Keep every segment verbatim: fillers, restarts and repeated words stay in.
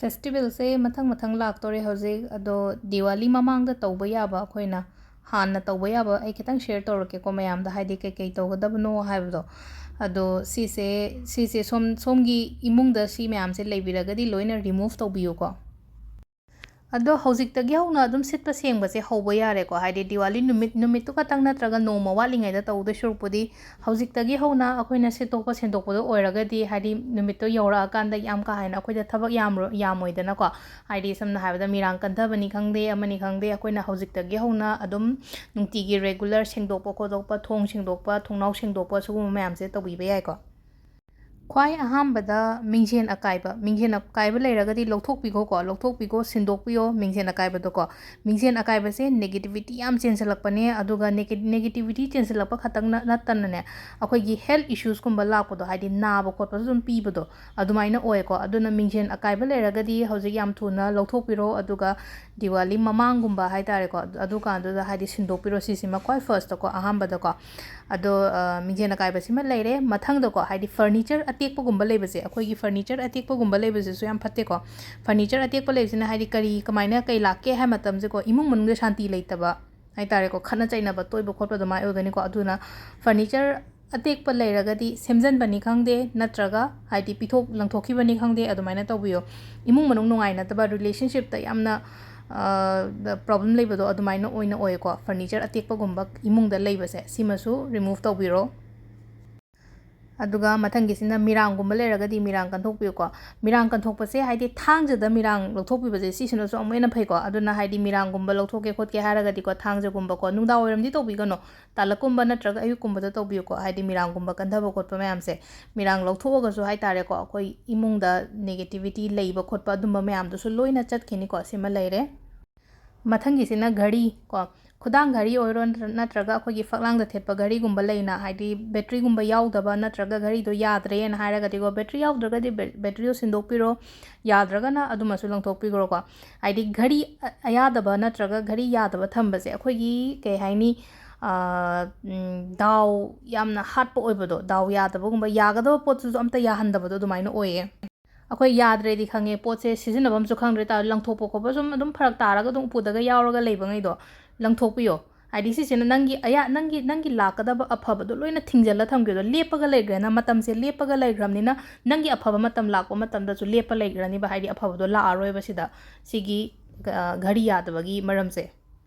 ꯐꯦꯁꯇꯤꯕꯦꯜꯁꯦ ꯃꯊꯪ ꯃꯊꯪ ꯂꯥꯛꯇꯣꯔꯦ ꯍꯧꯖꯤꯛ꯫ ꯑꯗꯣ ꯗꯤꯋꯥꯂꯤ ꯃꯃꯥꯡꯗ ꯇꯧꯕ ꯌꯥꯕ, ꯑꯩꯈꯣꯏꯅ ꯍꯥꯟꯅ ꯇꯧꯕ ꯌꯥꯕ ꯑꯩ ꯈꯤꯇꯪ ꯁꯦꯌꯔ ꯇꯧꯔꯛꯀꯦꯀꯣ ꯃꯌꯥꯝꯗ, ꯍꯥꯏꯗꯤ ꯀꯩꯀꯩ ꯇꯧꯒꯗꯕꯅꯣ ꯍꯥꯏꯕꯗꯣ꯫ ꯑꯗꯣ ꯁꯤꯁꯦ, ꯁꯤꯁꯦ ꯁꯣꯝ, ꯁꯣꯝꯒꯤ ꯏꯃꯨꯡꯗ ꯁꯤ ꯃꯌꯥꯝꯁꯦ ꯂꯩꯕꯤꯔꯒꯗꯤ ꯂꯣꯏꯅ ꯔꯤꯃꯨꯚ ꯇꯧꯕꯤꯌꯨꯀꯣ꯫ ꯑꯗꯣ ꯍꯧꯖꯤꯛꯇꯒꯤ ꯍꯧꯅ ꯑꯗꯨꯝ ꯁꯤꯠꯄ ꯁꯦꯡꯕꯁꯦ ꯍꯧꯕ ꯌꯥꯔꯦꯀꯣ꯫ ꯍꯥꯏꯗꯤ ꯗꯤꯋꯥꯂꯤ ꯅꯨꯃꯤꯠ, ꯅꯨꯃꯤꯠꯇꯨ ꯈꯛꯇꯪ ꯅꯠꯇ꯭ꯔꯒ ꯅꯣꯡꯃ ꯋꯥꯠꯂꯤꯉꯩꯗ ꯇꯧꯗꯣꯏ ꯁꯔꯨꯛꯄꯨꯗꯤ, ꯍꯧꯖꯤꯛꯇꯒꯤ ꯍꯧꯅ ꯑꯩꯈꯣꯏꯅ ꯁꯤꯠꯇꯣꯛꯄ ꯁꯦꯡꯗꯣꯛꯄꯗꯣ ꯑꯣꯏꯔꯒꯗꯤ, ꯍꯥꯏꯗꯤ ꯅꯨꯃꯤꯠꯇꯣ ꯌꯧꯔꯛꯑꯀꯥꯟꯗ ꯌꯥꯝ ꯀꯥ ꯍꯦꯟꯅ ꯑꯩꯈꯣꯏꯗ ꯊꯕꯛ ꯌꯥꯝꯔꯣ-, ꯌꯥꯝꯃꯣꯏꯗꯅꯀꯣ꯫ ꯍꯥꯏꯗꯤ ꯁꯝꯅ ꯍꯥꯏꯔꯕꯗ ꯃꯤꯔꯥꯡ ꯀꯟꯊꯕꯅꯤ ꯈꯪꯗꯦ, ꯑꯃꯅꯤ ꯈꯪꯗꯦ, ꯑꯩꯈꯣꯏꯅ ꯍꯧꯖꯤꯛꯇꯒꯤ ꯍꯧꯅ ꯑꯗꯨꯝ ꯅꯨꯡꯇꯤꯒꯤ ꯔꯦꯒꯨꯂꯔ ꯁꯦꯡꯗꯣꯛꯄ ꯈꯣꯠꯇꯣꯛꯄ, ꯊꯣꯡ ꯁꯦꯡꯗꯣꯛꯄ, ꯊꯣꯡꯅꯥꯎ ꯁꯦꯡꯗꯣꯛꯄ, ꯁꯤꯒꯨꯝꯕ ꯃꯌꯥꯝꯁꯦ ꯇꯧꯕꯤꯕ ꯌꯥꯏꯀꯣ꯫ ꯈ꯭ꯋꯥꯏ ꯑꯍꯥꯟꯕꯗ ꯃꯤꯡꯖꯦꯜ ꯑꯀꯥꯏꯕ, ꯃꯤꯡꯖꯦꯜ ꯑꯀꯥꯏꯕ ꯂꯩꯔꯒꯗꯤ ꯂꯧꯊꯣꯛꯄꯤꯈꯣꯀꯣ, ꯂꯧꯊꯣꯛꯄꯤꯈꯣ, ꯁꯤꯟꯗꯣꯛꯄꯤꯌꯣ ꯃꯤꯡꯖꯦꯜ ꯑꯀꯥꯏꯕꯗꯣꯀꯣ꯫ ꯃꯤꯡꯖꯦꯜ ꯑꯀꯥꯏꯕꯁꯦ ꯅꯦꯒꯦꯇꯤꯕꯤꯇꯤ ꯌꯥꯝ ꯆꯦꯟꯁꯤꯜꯂꯛꯄꯅꯦ, ꯑꯗꯨꯒ ꯅꯦꯒꯦ-, ꯅꯦꯒꯦꯇꯤꯕꯤꯇꯤ ꯆꯦꯟꯁꯤꯜꯂꯛꯄ ꯈꯛꯇꯪ ꯅ-, ꯅꯠꯇꯅꯅꯦ, ꯑꯩꯈꯣꯏꯒꯤ ꯍꯦꯜꯊ ꯏꯁꯨꯁꯀꯨꯝꯕ ꯂꯥꯛꯄꯗꯣ, ꯍꯥꯏꯗꯤ ꯅꯥꯕ ꯈꯣꯠꯄꯁꯨ ꯑꯗꯨꯝ ꯄꯤꯕꯗꯣ, ꯑꯗꯨꯃꯥꯏꯅ ꯑꯣꯏꯌꯦꯀꯣ꯫ ꯑꯗꯨꯅ ꯃꯤꯡꯖꯦꯜ ꯑꯀꯥꯏꯕ ꯂꯩꯔꯒꯗꯤ ꯍꯧꯖꯤꯛ ꯌꯥꯝ ꯊꯨꯅ ꯂꯧꯊꯣꯛꯄꯤꯔꯣ, ꯑꯗꯨꯒ ꯗꯤꯋꯥꯂꯤ ꯃꯃꯥꯡꯒꯨꯝꯕ ꯍꯥꯏ ꯇꯥꯔꯦꯀꯣ, ꯑꯗꯨꯀꯥꯟꯗꯨꯗ ꯍꯥꯏꯗꯤ ꯁꯤꯟꯗꯣꯛꯄꯤꯔꯣ, ꯁꯤꯁꯤꯃ ꯈ꯭ꯋꯥꯏ ꯐꯥꯔꯁꯇꯀꯣ, ꯑꯍꯥꯟꯕꯗꯀꯣ꯫ ꯑꯗꯣ, ꯑ, ꯃꯤꯡꯖꯦꯜ ꯑꯀꯥꯏꯕꯁꯤꯃ ꯂꯩꯔꯦ꯫ ꯃꯊꯪꯗꯀꯣ, ꯍꯥꯏꯗꯤ ꯐꯔꯅꯤꯆꯔ ꯑꯇꯦꯛꯄꯒꯨꯝꯕ ꯂꯩꯕꯁꯦ, ꯑꯩꯈꯣꯏꯒꯤ ꯐꯔꯅꯤꯆꯔ ꯑꯇꯦꯛꯄꯒꯨꯝꯕ ꯂꯩꯕꯁꯤꯁꯨ ꯌꯥꯝ ꯐꯠꯇꯦꯀꯣ꯫ ꯐꯔꯅꯤꯆꯔ ꯑꯇꯦꯛꯄ ꯂꯩꯕꯁꯤꯅ ꯍꯥꯏꯗꯤ ꯀꯔꯤ, ꯀꯃꯥꯏꯅ ꯀꯩ ꯂꯥꯛꯀꯦ ꯍꯥꯏ ꯃꯇꯝꯁꯦꯀꯣ, ꯏꯃꯨꯡ ꯃꯅꯨꯡꯗ ꯁꯥꯟꯇꯤ ꯂꯩꯇꯕ ꯍꯥꯏ ꯇꯥꯔꯦꯀꯣ, ꯈꯠꯅ ꯆꯩꯅꯕ ꯇꯣꯏꯕ ꯈꯣꯠꯄ ꯑꯗꯨꯃꯥꯏꯅ ꯑꯣꯏꯒꯅꯤꯀꯣ꯫ ꯑꯗꯨꯅ ꯐꯔꯅꯤꯆꯔ ꯑꯇꯦꯛꯄ ꯂꯩꯔꯒꯗꯤ ꯁꯦꯝꯖꯤꯟꯕꯅꯤ ꯈꯪꯗꯦ, ꯅꯠꯇ꯭ꯔꯒ ꯍꯥꯏꯗꯤ ꯄꯤꯊꯣꯛ ꯂꯪꯊꯣꯛꯈꯤꯕꯅꯤ ꯈꯪꯗꯦ, ꯑꯗꯨꯃꯥꯏꯅ ꯇꯧꯕꯤꯌꯣ꯫ ꯏꯃꯨꯡ ꯃꯅꯨꯡ ꯅꯨꯡꯉꯥꯏꯅꯗꯕ, ꯔꯤꯂꯦꯁꯟꯁꯤꯞꯇ ꯌꯥꯝꯅ, ꯑ, ꯄ꯭ꯔꯣꯕ꯭ꯂꯦꯝ ꯂꯩꯕꯗꯣ ꯑꯗꯨꯃꯥꯏꯅ ꯑꯣꯏꯅ ꯑꯣꯏꯌꯦꯀꯣ꯫ ꯐꯔꯅꯤꯆꯔ ꯑꯇꯦꯛꯄꯒꯨꯝꯕ ꯏꯃꯨꯡꯗ ꯂꯩꯕꯁꯦ, ꯁꯤꯃꯁꯨ ꯔꯤꯃꯨꯚ ꯇꯧꯕꯤꯔꯣ꯫ ꯑꯗꯨꯒ ꯃꯊꯪꯒꯤꯁꯤꯅ ꯃꯤꯔꯥꯡꯒꯨꯝꯕ ꯂꯩꯔꯒꯗꯤ ꯃꯤꯔꯥꯡ ꯀꯟꯊꯣꯛꯄꯤꯌꯨꯀꯣ꯫ ꯃꯤꯔꯥꯡ ꯀꯟꯊꯣꯛꯄꯁꯦ ꯍꯥꯏꯗꯤ ꯊꯥꯡꯖꯗ ꯃꯤꯔꯥꯡ ꯂꯧꯊꯣꯛꯄꯤꯕꯁꯦ, ꯁꯤꯁꯤꯅꯁꯨ ꯑꯃꯨꯛ ꯍꯦꯟꯅ ꯐꯩꯀꯣ꯫ ꯑꯗꯨꯅ ꯍꯥꯏꯗꯤ ꯃꯤꯔꯥꯡꯒꯨꯝꯕ ꯂꯧꯊꯣꯛꯀꯦ ꯈꯣꯠꯀꯦ ꯍꯥꯏꯔꯒꯗꯤꯀꯣ, ꯊꯥꯡꯖꯒꯨꯝꯕꯀꯣ, ꯅꯨꯡꯗꯥꯡ ꯋꯥꯏꯔꯝꯗꯤ ꯇꯧꯕꯤꯒꯅꯨ, ꯇꯥꯂꯛꯀꯨꯝꯕ ꯅꯠꯇ꯭ꯔꯒ ꯑꯌꯨꯛꯀꯨꯝꯕꯗ ꯇꯧꯕꯤꯌꯨꯀꯣ꯫ ꯍꯥꯏꯗꯤ ꯃꯤꯔꯥꯡꯒꯨꯝꯕ ꯀꯟꯊꯕ ꯈꯣꯠꯄ ꯃꯌꯥꯝꯁꯦ, ꯃꯤꯔꯥꯡ ꯂꯧꯊꯣꯛꯑꯒꯁꯨ ꯍꯥꯏ ꯇꯥꯔꯦꯀꯣ, ꯑꯩꯈꯣꯏ ꯏꯃꯨꯡꯗ ꯅꯦꯒꯦꯇꯤꯕꯤꯇꯤ ꯂꯩꯕ ꯈꯣꯠꯄ ꯑꯗꯨꯝꯕ ꯃꯌꯥꯝꯗꯨꯁꯨ ꯂꯣꯏꯅ ꯆꯠꯈꯤꯅꯤꯀꯣ꯫ ꯁꯤꯃ ꯂꯩꯔꯦ꯫ ꯃꯊꯪꯒꯤꯁꯤꯅ ꯘꯔꯤ ꯀꯣ꯫ ꯈꯨꯗꯥꯡ ꯘꯔꯤ ꯑꯣꯏꯔꯣ, ꯅꯠꯇ꯭ꯔ-, ꯅꯠꯇ꯭ꯔꯒ ꯑꯩꯈꯣꯏꯒꯤ ꯐꯛꯂꯥꯡꯗ ꯊꯦꯠꯄ ꯘꯔꯤꯒꯨꯝꯕ ꯂꯩꯅ, ꯍꯥꯏꯗꯤ ꯕꯦꯇ꯭ꯔꯤꯒꯨꯝꯕ ꯌꯥꯎꯗꯕ, ꯅꯠꯇ꯭ꯔꯒ ꯘꯔꯤꯗꯣ ꯌꯥꯗ꯭ꯔꯦꯅ ꯍꯥꯏꯔꯒꯗꯤꯀꯣ, ꯕꯦꯇ꯭ꯔꯤ ꯌꯥꯎꯗ꯭ꯔꯒꯗꯤ ꯕꯦ-, ꯕꯦꯇ꯭ꯔꯤꯗꯣ ꯁꯤꯟꯗꯣꯛꯄꯤꯔꯣ, ꯌꯥꯗ꯭ꯔꯒꯅ ꯑꯗꯨꯃꯁꯨ ꯂꯪꯊꯣꯛꯄꯤꯈ꯭ꯔꯣꯀꯣ꯫ ꯍꯥꯏꯗꯤ ꯘꯔꯤ ꯑ-, ꯑꯌꯥꯗꯕ ꯅꯠꯇ꯭ꯔꯒ ꯘꯔꯤ ꯌꯥꯗꯕ ꯊꯝꯕꯁꯦ ꯑꯩꯈꯣꯏꯒꯤ, ꯀꯩ ꯍꯥꯏꯅꯤ, ꯑ, ꯎꯝ, ꯗꯥꯎ ꯌꯥꯝꯅ ꯍꯥꯠꯄ ꯑꯣꯏꯕꯗꯣ, ꯗꯥꯎ ꯌꯥꯗꯕꯒꯨꯝꯕ, ꯌꯥꯒꯗꯕ ꯄꯣꯠꯇꯨꯁꯨ ꯑꯝꯇ ꯌꯥꯍꯟꯗꯕꯗꯣ ꯑꯗꯨꯃꯥꯏꯅ ꯑꯣꯏꯌꯦ꯫ ꯑꯩꯈꯣꯏ ꯌꯥꯗ꯭ꯔꯦꯗꯤ ꯈꯪꯉꯦ, ꯄꯣꯠꯁꯦ ꯁꯤꯖꯤꯟꯅꯐꯝꯁꯨ ꯈꯪꯗ꯭ꯔꯦ, ꯇꯥ-, ꯂꯪꯊꯣꯛꯄ ꯈꯣꯠꯄ ꯁꯨꯝ ꯑꯗꯨꯝ ꯐꯔꯛ ꯇꯥꯔꯒ ꯑꯗꯨꯝ ꯎꯄꯨꯗꯒ ꯌꯥꯎꯔꯒ ꯂꯩꯕꯉꯩꯗꯣ ꯂꯪꯊꯣꯛꯄꯤꯌꯣ꯫ ꯍꯥꯏꯗꯤ ꯁꯤꯁꯤꯅ ꯅꯪꯒꯤ ꯑꯌꯥ-, ꯅꯪꯒꯤ, ꯅꯪꯒꯤ ꯂꯥꯛꯀꯗꯕ ꯑꯐꯕꯗꯣ ꯂꯣꯏꯅ ꯊꯤꯡꯖꯤꯜꯂ ꯊꯝꯈꯤꯕꯗꯣ, ꯂꯦꯞꯄꯒ ꯂꯩꯈ꯭ꯔꯦꯅ, ꯃꯇꯝꯁꯦ ꯂꯦꯞꯄꯒ ꯂꯩꯈ꯭ꯔꯕꯅꯤꯅ ꯅꯪꯒꯤ ꯑꯐꯕ ꯃꯇꯝ ꯂꯥꯛꯄ ꯃꯇꯝꯗꯁꯨ ꯂꯦꯞꯄ ꯂꯩꯈ꯭ꯔꯅꯤꯕ, ꯍꯥꯏꯗꯤ ꯑꯐꯕꯗꯣ ꯂꯥꯛꯑꯔꯣꯏꯕ ꯁꯤꯗ, ꯁꯤꯒꯤ, ꯑ, ꯘꯔꯤ ꯌꯥꯗꯕꯒꯤ ꯃꯔꯝꯁꯦ꯫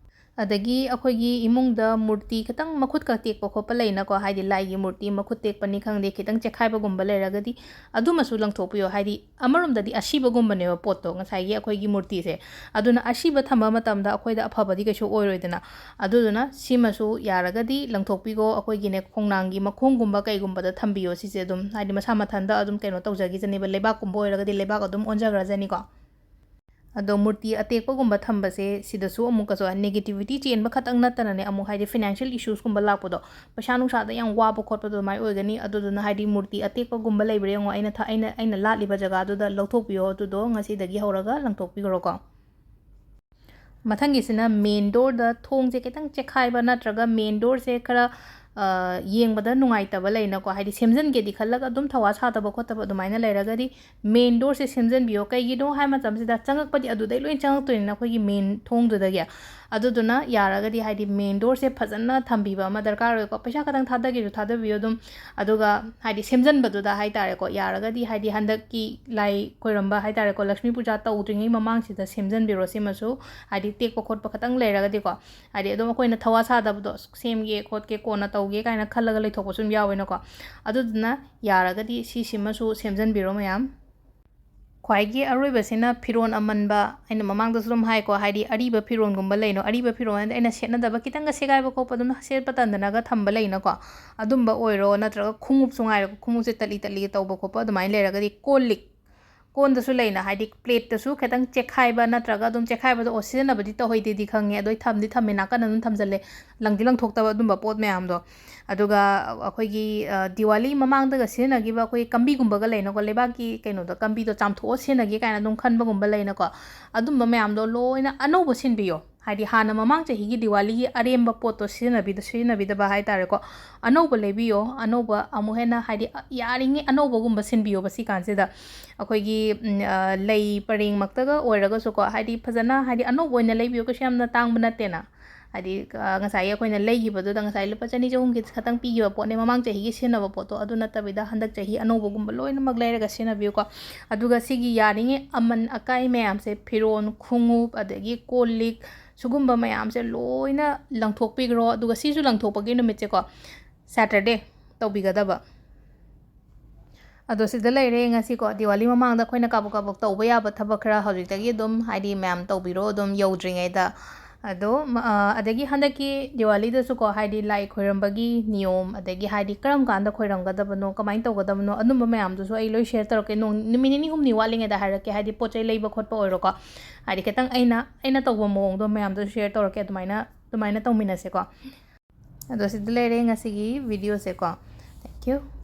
ꯑꯗꯒꯤ ꯑꯩꯈꯣꯏꯒꯤ ꯏꯃꯨꯡꯗ ꯃꯨꯔꯇꯤ ꯈꯤꯇꯪ ꯃꯈꯨꯠꯀ ꯇꯦꯛꯄ ꯈꯣꯠꯄ ꯂꯩꯅꯀꯣ, ꯍꯥꯏꯗꯤ ꯂꯥꯏꯒꯤ ꯃꯨꯔꯇꯤ ꯃꯈꯨꯠ ꯇꯦꯛꯄꯅꯤ ꯈꯪꯗꯦ, ꯈꯤꯇꯪ ꯆꯦꯛꯈꯥꯏꯕꯒꯨꯝꯕ ꯂꯩꯔꯒꯗꯤ ꯑꯗꯨꯃꯁꯨ ꯂꯪꯊꯣꯛꯄꯤꯌꯣ꯫ ꯍꯥꯏꯗꯤ ꯑꯃꯔꯣꯝꯗꯗꯤ ꯑꯁꯤꯕꯒꯨꯝꯕꯅꯦꯕ ꯄꯣꯠꯇꯣ, ꯉꯁꯥꯏꯒꯤ ꯑꯩꯈꯣꯏꯒꯤ ꯃꯨꯔꯇꯤꯁꯦ꯫ ꯑꯗꯨꯅ ꯑꯁꯤꯕ ꯊꯝꯕ ꯃꯇꯝꯗ ꯑꯩꯈꯣꯏꯗ ꯑꯐꯕꯗꯤ ꯀꯩꯁꯨ ꯑꯣꯏꯔꯣꯏꯗꯅ꯫ ꯑꯗꯨꯗꯨꯅ ꯁꯤꯃꯁꯨ ꯌꯥꯔꯒꯗꯤ ꯂꯪꯊꯣꯛꯄꯤꯈꯣ꯫ ꯑꯩꯈꯣꯏꯒꯤꯅꯦ, ꯈꯣꯡꯅꯥꯡꯒꯤ ꯃꯈꯣꯡꯒꯨꯝꯕ ꯀꯩꯒꯨꯝꯕꯗ ꯊꯝꯕꯤꯌꯣ꯫ ꯁꯤꯁꯦ ꯑꯗꯨꯝ, ꯍꯥꯏꯗꯤ ꯃꯁꯥ ꯃꯊꯟꯇ ꯑꯗꯨꯝ ꯀꯩꯅꯣ ꯇꯧꯖꯈꯤꯖꯅꯦꯕ, ꯂꯩꯕꯥꯛꯀꯨꯝꯕ ꯑꯣꯏꯔꯒꯗꯤ ꯂꯩꯕꯥꯛ ꯑꯗꯨꯝ ꯑꯣꯟꯖꯈ꯭ꯔꯖꯅꯤꯀꯣ꯫ ꯑꯗꯣ ꯃꯨꯔꯇꯤ ꯑꯇꯦꯛꯄꯒꯨꯝꯕ ꯊꯝꯕꯁꯦ ꯁꯤꯗꯁꯨ ꯑꯃꯨꯛꯀꯁꯨ negativity ꯆꯦꯟꯕ ꯈꯛꯇꯪ ꯅꯠꯇꯅꯅꯦ, ꯑꯃꯨꯛ ꯍꯥꯏꯗꯤ financial issuesꯀꯨꯝꯕ ꯂꯥꯛꯄꯗꯣ, ꯄꯩꯁꯥ ꯅꯨꯡꯁꯥꯗ ꯌꯥꯝ ꯋꯥꯕ ꯈꯣꯠꯄꯗꯣ ꯑꯗꯨꯃꯥꯏꯅ ꯑꯣꯏꯒꯅꯤ꯫ ꯑꯗꯨꯗꯨꯅ ꯍꯥꯏꯗꯤ ꯃꯨꯔꯇꯤ ꯑꯇꯦꯛꯄꯒꯨꯝꯕ ꯂꯩꯕ꯭ꯔꯥ ꯌꯦꯡꯉꯣ, ꯑꯩꯅ ꯊ-, ꯑꯩꯅ, ꯑꯩꯅ ꯂꯥꯠꯂꯤꯕ ꯖꯒꯥꯗꯨꯗ ꯂꯧꯊꯣꯛꯄꯤꯌꯣ꯫ ꯑꯗꯨꯗꯣ ꯉꯁꯤꯗꯒꯤ ꯍꯧꯔꯒ ꯂꯪꯊꯣꯛꯄꯤꯈ꯭ꯔꯣꯀꯣ꯫ ꯃꯊꯪꯒꯤꯁꯤꯅ main doorꯗ ꯊꯣꯡꯁꯦ ꯈꯤꯇꯪ ꯆꯦꯛꯈꯥꯏꯕ ꯅꯠꯇ꯭ꯔꯒ main doorꯁꯦ ꯈꯔ, ꯑ, ꯌꯦꯡꯕꯗ ꯅꯨꯡꯉꯥꯏꯇꯕ ꯂꯩꯅꯀꯣ, ꯍꯥꯏꯗꯤ ꯁꯦꯝꯖꯤꯟꯒꯦꯗꯤ ꯈꯜꯂꯒ ꯑꯗꯨꯝ ꯊꯧꯋꯥ ꯁꯥꯗꯕ ꯈꯣꯠꯇꯕ ꯑꯗꯨꯃꯥꯏꯅ ꯂꯩꯔꯒꯗꯤ main doorꯁꯦ ꯁꯦꯝꯖꯤꯟꯕꯤꯌꯣ꯫ ꯀꯩꯒꯤꯅꯣ ꯍꯥꯏ ꯃꯇꯝꯁꯤꯗ ꯆꯪꯉꯛꯄꯗꯤ ꯑꯗꯨꯗꯩ ꯂꯣꯏ ꯆꯪꯉꯛꯇꯣꯏꯅꯤꯅ ꯑꯩꯈꯣꯏꯒꯤ main ꯊꯣꯡꯗꯨꯗꯒꯤ꯫ ꯑꯗꯨꯗꯨꯅ ꯌꯥꯔꯒꯗꯤ ꯍꯥꯏꯗꯤ main doorꯁꯦ ꯐꯖꯅ ꯊꯝꯕꯤꯕ ꯑꯃ ꯗꯔꯀꯥꯔ ꯑꯣꯏꯀꯣ꯫ ꯄꯩꯁꯥ ꯈꯇꯪ ꯊꯥꯗꯒꯦꯁꯨ ꯊꯥꯗꯕꯤꯌꯣ ꯑꯗꯨꯝ, ꯑꯗꯨꯒ ꯍꯥꯏꯗꯤ ꯁꯦꯝꯖꯤꯟꯕꯗꯨꯗ ꯍꯥꯏ ꯇꯥꯔꯦꯀꯣ, ꯌꯥꯔꯒꯗꯤ ꯍꯥꯏꯗꯤ ꯍꯟꯗꯛꯀꯤ ꯂꯥꯏ ꯈꯣꯏꯔꯝꯕ ꯍꯥꯏ ꯇꯥꯔꯦꯀꯣ, ꯂꯛꯁꯃꯤ ꯄꯨꯖꯥ ꯇꯧꯗ꯭ꯔꯤꯉꯩ ꯃꯃꯥꯡꯁꯤꯗ ꯁꯦꯝꯖꯤꯟꯕꯤꯔꯣ ꯁꯤꯃꯁꯨ, ꯍꯥꯏꯗꯤ ꯇꯦꯛꯄ ꯈꯣꯠꯄ ꯈꯇꯪ ꯂꯩꯔꯒꯗꯤꯀꯣ꯫ ꯍꯥꯏꯗꯤ ꯑꯗꯨꯝ ꯑꯩꯈꯣꯏꯅ ꯊꯧꯋꯥ ꯁꯥꯗꯕꯗꯣ, "ꯑꯁ, ꯁꯦꯝꯒꯦ ꯈꯣꯠꯀꯦ, ꯀꯣꯟꯅ ꯇꯧꯒꯦ" ꯀꯥꯏꯅ ꯈꯜꯂꯒ ꯂꯩꯊꯣꯛꯄꯁꯨ ꯑꯗꯨꯝ ꯌꯥꯎꯋꯦꯅꯀꯣ꯫ ꯑꯗꯨꯗꯨꯅ ꯌꯥꯔꯒꯗꯤ ꯁꯤꯁꯤꯃꯁꯨ ꯁꯦꯝꯖꯤꯟꯕꯤꯔꯣ ꯃꯌꯥꯝ꯫ ꯈ꯭ꯋꯥꯏꯒꯤ ꯑꯔꯣꯏꯕꯁꯤꯅ ꯐꯤꯔꯣꯟ ꯑꯃꯟꯕ꯫ ꯑꯩꯅ ꯃꯃꯥꯡꯗꯁꯨ ꯑꯗꯨꯝ ꯍꯥꯏꯀꯣ, ꯍꯥꯏꯗꯤ ꯑꯔꯤꯕ ꯐꯤꯔꯣꯟꯒꯨꯝꯕ ꯂꯩꯅꯣ, ꯑꯔꯤꯕ ꯐꯤꯔꯣꯟ ꯍꯥꯏꯗꯤ ꯑꯩꯅ ꯁꯦꯠꯅꯗꯕ ꯈꯤꯇꯪꯒ ꯁꯦꯒꯥꯏꯕ ꯈꯣꯠꯄ ꯑꯗꯨꯝ ꯁꯦꯠꯄ ꯇꯟꯗꯅꯒ ꯊꯝꯕ ꯂꯩꯅꯀꯣ, ꯑꯗꯨꯝꯕ ꯑꯣꯏꯔꯣ, ꯅꯠꯇ꯭ꯔꯒ ꯈꯣꯡꯎꯞꯁꯨ ꯉꯥꯏꯔꯣ, ꯈꯣꯡꯎꯞꯁꯦ ꯇꯠꯂꯤ ꯇꯠꯂꯤꯒ ꯇꯧꯕ ꯈꯣꯠꯄ ꯑꯗꯨꯃꯥꯏꯅ ꯂꯩꯔꯒꯗꯤ ꯀꯣꯜ ꯂꯤꯛ, ꯀꯣꯟꯗꯁꯨ ꯂꯩꯅ, ꯍꯥꯏꯗꯤ ꯄ꯭ꯂꯦꯠꯇꯁꯨ ꯈꯤꯇꯪ ꯆꯦꯛꯈꯥꯏꯕ ꯅꯠꯇ꯭ꯔꯒ ꯑꯗꯨꯝ ꯆꯦꯛꯈꯥꯏꯕꯗꯣ, ꯑꯣ, ꯁꯤꯖꯤꯟꯅꯕꯗꯤ ꯇꯧꯍꯩꯗꯦꯗꯤ ꯈꯪꯉꯦ, ꯑꯗꯣ ꯑꯩ ꯊꯝꯗꯤ ꯊꯝꯃꯦ, ꯅꯥꯀꯟꯗ ꯑꯗꯨꯝ ꯊꯝꯖꯜꯂꯦ, ꯂꯪꯗꯤ ꯂꯪꯊꯣꯛꯇꯕ ꯑꯗꯨꯝꯕ ꯄꯣꯠ ꯃꯌꯥꯝꯗꯣ꯫ ꯑꯗꯨꯒ ꯑꯩꯈꯣꯏꯒꯤ, ꯑ, ꯗꯤꯋꯥꯂꯤ ꯃꯃꯥꯡꯗꯒ ꯁꯤꯖꯤꯟꯅꯈꯤꯕ ꯑꯩꯈꯣꯏ ꯀꯝꯕꯤꯒꯨꯝꯕꯒ ꯂꯩꯅꯀꯣ, ꯂꯩꯕꯥꯛꯀꯤ ꯀꯩꯅꯣꯗ ꯀꯝꯕꯤꯗꯣ ꯆꯥꯝꯊꯣꯛꯑ ꯁꯤꯖꯤꯟꯅꯒꯦ ꯀꯥꯏꯅ ꯑꯗꯨꯝ ꯈꯟꯕꯒꯨꯝꯕ ꯂꯩꯅꯀꯣ, ꯑꯗꯨꯝꯕ ꯃꯌꯥꯝꯗꯣ ꯂꯣꯏꯅ ꯑꯅꯧꯕ ꯁꯤꯟꯕꯤꯌꯣ꯫ ꯍꯥꯏꯗꯤ ꯍꯥꯟꯅ ꯃꯃꯥꯡ ꯆꯍꯤꯒꯤ ꯗꯤꯋꯥꯂꯤꯒꯤ ꯑꯔꯦꯝꯕ ꯄꯣꯠꯇꯣ ꯁꯤꯖꯤꯟꯅꯕꯤꯗ-, ꯁꯤꯖꯤꯟꯅꯕꯤꯗꯕ ꯍꯥꯏ ꯇꯥꯔꯦꯀꯣ꯫ ꯑꯅꯧꯕ ꯂꯩꯕꯤꯌꯣ, ꯑꯅꯧꯕ ꯑꯃꯨꯛ ꯍꯦꯟꯅ, ꯍꯥꯏꯗꯤ, ꯑ, ꯌꯥꯔꯤꯉꯩ ꯑꯅꯧꯕꯒꯨꯝꯕ ꯁꯤꯟꯕꯤꯌꯣꯕ ꯁꯤ ꯀꯥꯟꯁꯤꯗ꯫ ꯑꯩꯈꯣꯏꯒꯤ, ꯎꯝ, ꯑ, ꯂꯩ ꯄꯔꯦꯡꯃꯛꯇꯒ ꯑꯣꯏꯔꯒꯁꯨꯀꯣ, ꯍꯥꯏꯗꯤ, ꯐꯖꯅ, ꯍꯥꯏꯗꯤ, ꯑꯅꯧꯕ ꯑꯣꯏꯅ ꯂꯩꯕꯤꯌꯣ, ꯀꯩꯁꯨ ꯌꯥꯝꯅ ꯇꯥꯡꯕ ꯅꯠꯇꯦꯅ꯫ ꯍꯥꯏꯗꯤ, ꯑ, ꯉꯁꯥꯏꯒꯤ ꯑꯩꯈꯣꯏꯅ ꯂꯩꯈꯤꯕꯗꯨꯗ ꯉꯁꯥꯏ ꯂꯨꯄꯥ ꯆꯅꯤ ꯆꯍꯨꯝꯒꯤ ꯈꯛꯇꯪ ꯄꯤꯈꯤꯕ ꯄꯣꯠꯅꯦ, ꯃꯃꯥꯡ ꯆꯍꯤꯒꯤ ꯁꯤꯖꯤꯟꯅꯕ ꯄꯣꯠꯇꯣ, ꯑꯗꯨ ꯅꯠꯇꯕꯤꯗ ꯍꯟꯗꯛ ꯆꯍꯤ ꯑꯅꯧꯕꯒꯨꯝꯕ ꯂꯣꯏꯅꯃꯛ ꯂꯩꯔꯒ ꯁꯤꯖꯤꯟꯅꯕꯤꯌꯨꯀꯣ꯫ ꯑꯗꯨꯒ ꯁꯤꯒꯤ ꯌꯥꯔꯤꯉꯩ ꯑꯃꯟ ꯑꯀꯥꯏ ꯃꯌꯥꯝꯁꯦ, ꯐꯤꯔꯣꯟ, ꯈꯣꯡꯎꯞ, ꯑꯗꯒꯤ ꯀꯣꯜ ꯂꯤꯛ, ꯁꯤꯒꯨꯝꯕ ꯃꯌꯥꯝꯁꯦ ꯂꯣꯏꯅ ꯂꯪꯊꯣꯛꯄꯤꯈ꯭ꯔꯣ꯫ ꯑꯗꯨꯒ ꯁꯤꯁꯨ ꯂꯪꯊꯣꯛꯄꯒꯤ ꯅꯨꯃꯤꯠꯁꯦꯀꯣ, Saturday ꯇꯧꯕꯤꯒꯗꯕ꯫ ꯑꯗꯣ ꯁꯤꯗ ꯂꯩꯔꯦ ꯉꯁꯤꯀꯣ, ꯗꯤꯋꯥꯂꯤ ꯃꯃꯥꯡꯗ ꯑꯩꯈꯣꯏꯅ ꯀꯥꯕꯛ ꯀꯥꯕꯛ ꯇꯧꯕ ꯌꯥꯕ ꯊꯕꯛ ꯈꯔ ꯍꯧꯖꯤꯛꯇꯒꯤ ꯑꯗꯨꯝ, ꯍꯥꯏꯗꯤ, ꯃꯌꯥꯝ ꯇꯧꯕꯤꯔꯣ ꯑꯗꯨꯝ ꯌꯧꯗ꯭ꯔꯤꯉꯩꯗ꯫ ꯑꯗꯣ, ꯃ-, ꯑ, ꯑꯗꯒꯤ ꯍꯟꯗꯛꯀꯤ ꯗꯤꯋꯥꯂꯤꯗꯁꯨꯀꯣ, ꯍꯥꯏꯗꯤ, ꯂꯥꯏ ꯈꯣꯏꯔꯝꯕꯒꯤ ꯅꯤꯌꯣꯝ, ꯑꯗꯒꯤ, ꯍꯥꯏꯗꯤ, ꯀꯔꯝ ꯀꯥꯟꯗ ꯈꯣꯏꯔꯝꯒꯗꯕꯅꯣ, ꯀꯃꯥꯏꯅ ꯇꯧꯒꯗꯕꯅꯣ, ꯑꯗꯨꯝꯕ ꯃꯌꯥꯝꯗꯨꯁꯨ ꯑꯩ ꯂꯣꯏ share ꯇꯧꯔꯛꯀꯦ꯫ ꯅꯣꯡ-, ꯅꯨꯃꯤꯠ ꯅꯤꯅꯤ ꯍꯨꯝꯅꯤ ꯋꯥꯠꯂꯤꯉꯩꯗ ꯍꯥꯏꯔꯛꯀꯦ, ꯍꯥꯏꯗꯤ, ꯄꯣꯠ ꯆꯩ ꯂꯩꯕ ꯈꯣꯠꯄ ꯑꯣꯏꯔꯣꯀꯣ, ꯍꯥꯏꯗꯤ, ꯈꯤꯇꯪ ꯑꯩꯅ, ꯑꯩꯅ ꯇꯧꯕ ꯃꯑꯣꯡꯗꯣ ꯃꯌꯥꯝꯗꯁꯨ share ꯇꯧꯔꯛꯀꯦ꯫ ꯑꯗꯨꯃꯥꯏꯅ, ꯑꯗꯨꯃꯥꯏꯅ ꯇꯧꯃꯤꯟꯅꯁꯦꯀꯣ꯫ ꯑꯗꯣ ꯁꯤꯗ ꯂꯩꯔꯦ ꯉꯁꯤꯒꯤ videoꯁꯦꯀꯣ꯫ Thank you꯫